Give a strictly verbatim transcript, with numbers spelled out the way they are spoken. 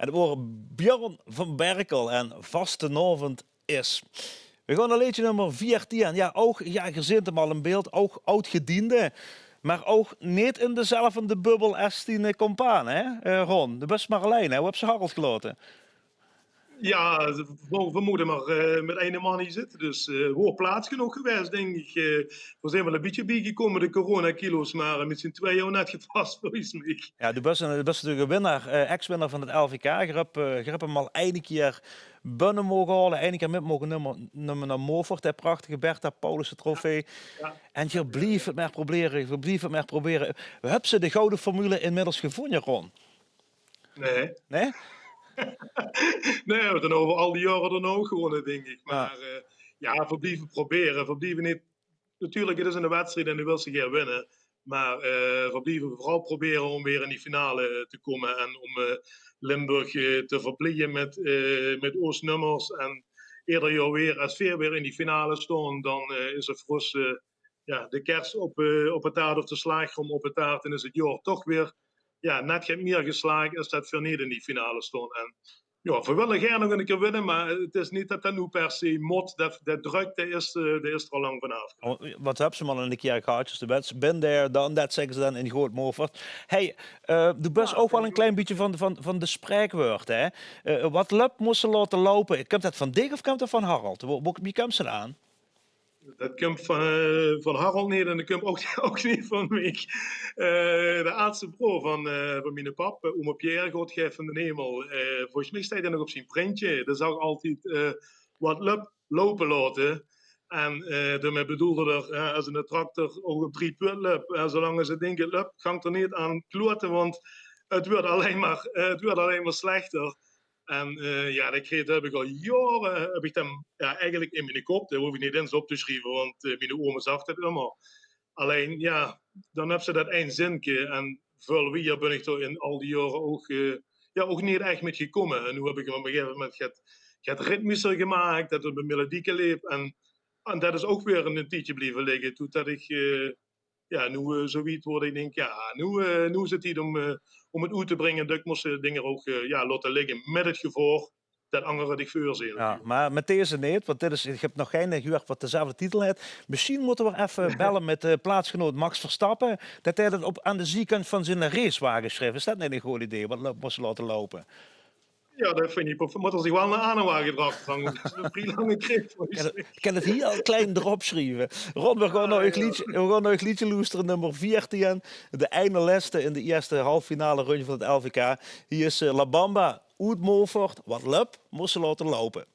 En det waor Björn van Berkel en Vastenaovend is. Veer gaon nao leedje nummer veertien. Jao, ouch, jao, geer zeet 'm al in beeld, ouch aod-gediende, mer ouch neet in dezelfde bubbel es dien, eh, compaan, hè? Eh, Ron, doe bös mer allein, hè? Wo höbs se Harold gelaote? Jao, veer, veer mótte mer, eh, mit eine man hie zitte, dus, eh, waor plaats genóg gewaes, dink ich. Eh, veer zeen waal e bietje biegekómme, de coronakilo's, mer mit z'n twieë höbbe v'r net gepas, volges mich. Jao, doe bös 'n, doe bös natuurlik 'ne winnaar, eh, ex-winnaar van 't L V K. Geer höb, eh, geer höb 'm al eine kier binne moge haole, eine kier mit moge numme, numme nao Mofert, de prachtige Bertha Paulussen trofee. Jao. En geer blief 't mer probere, geer blief 't mer probere. Höbs se de gouwe formule inmiddels gevónje, Ron? Nae. Nae? Nae, veer höbbe 't euver al die jaore d'r nog gewónne, dink ich. Jao. Mer, eh, jao, veer blieve probere. Veer blieve neet, natuurlik, 't is 'ne wedstried en doe wils se gaer winne. Mer, eh, veer blieve veural probere óm weer in die finale te kómme en óm, eh, Limburg, eh, te verblieje mit, eh, mit oos nummers. En eder jaor weer, es veer weer in die finale staon, dan, eh, is 't veur ós, eh, jao, de kers op, eh, op de taart of de slaagroom op de taart. En is 't jaor toch weer, jao, net get mieër geslaag es det veer neet in die finale staon. En jao, veer wille gaer nog 'ne kier winne, mer 't is neet det det noe per se mót. Det, de drök, dae is, eh, dae is d'r al lang vanaaf. Oh, want veer höbbe 'm al 'ne kier gehad, dus de wèts, been there, done that, zègke ze dan in good Mofert. Hey, eh, doe bös ouch waal e klein bietje van, van, van de spraekwaord, hè? Eh, wat löp, mós se laote loupe. Kump det van dich of kump det van Harold? Wo, wo, wie kump se dao aan? Det kump van, eh, van Harold neet en det kump ouch, ouch neet van mich. Eh, de aadste broor van, eh, van miene pap, eh, ome Pierre, God gaef 'm den hemel. Eh, volges mich steit dae nog op zien printje. Dae zag altied, eh, "Wat löp, loupe laote." En, eh, daomit bedoelde d'r, eh, es 'ne tractor ouch op drie puut löp, eh, zolang es 't dink löp, gank d'r neet aan klote, want 't wuuert allein mer, eh, 't wuuert allein mer slechter. En, eh, jao, dae kreet höb ich al jaore, höb ich 'm, jao, eigelik in miene kop. Dae hoof ich neet ins op te sjrieve, want, eh, miene ome zag det ummer. Allein, jao, dan höbs se det ein zinke en väöl wiejer bön ich d'r in al die jaore ouch, eh, jao, ouch neet ech mit gekómme. En noe höb ich 'm op e gegaeve moment get, get ritmischer gemaak, det 't op 'n melodieke leep. En, en det is ouch weer 'n tiedje blieve ligke, toedet ich, eh, jao, noe, eh, zoe wied woort, ich dink, jao, noe, eh, noe is 't tied óm, eh, óm 't oet te bringe. Det ich mós, eh, dinger ouch, eh, jao, laote ligke mit 't gevaor det angere dich veurzeen. Jao, mer mit deze neet, want dit is, ich höb nog geine gehuurd wat dezelfde titel haet. Mesjien mótte v'r effe belle mit, eh, plaatsgenoot Max Verstappen, det hae det op, aan de ziekant van ziene racewage sjreef. Is det neet 'n good idee? Wat löp, mós se laote loupe. Jao, det vinj ich perf-, mót d'r zich waal 'nen aanhangwagen d'rachter hange, want det is 'ne vrie lange krip, volges mich. Kin 't hiel klein d'rop sjrieve. Ron, veer gaon nao e leedje, veer gaon nao e leedje loestere, nummer veertien. De eine lèste in de ierste halffinale rundje van 't L V K. Hie is, eh, La Bamba oet Mofert. Wat löp, mós se laote loupe.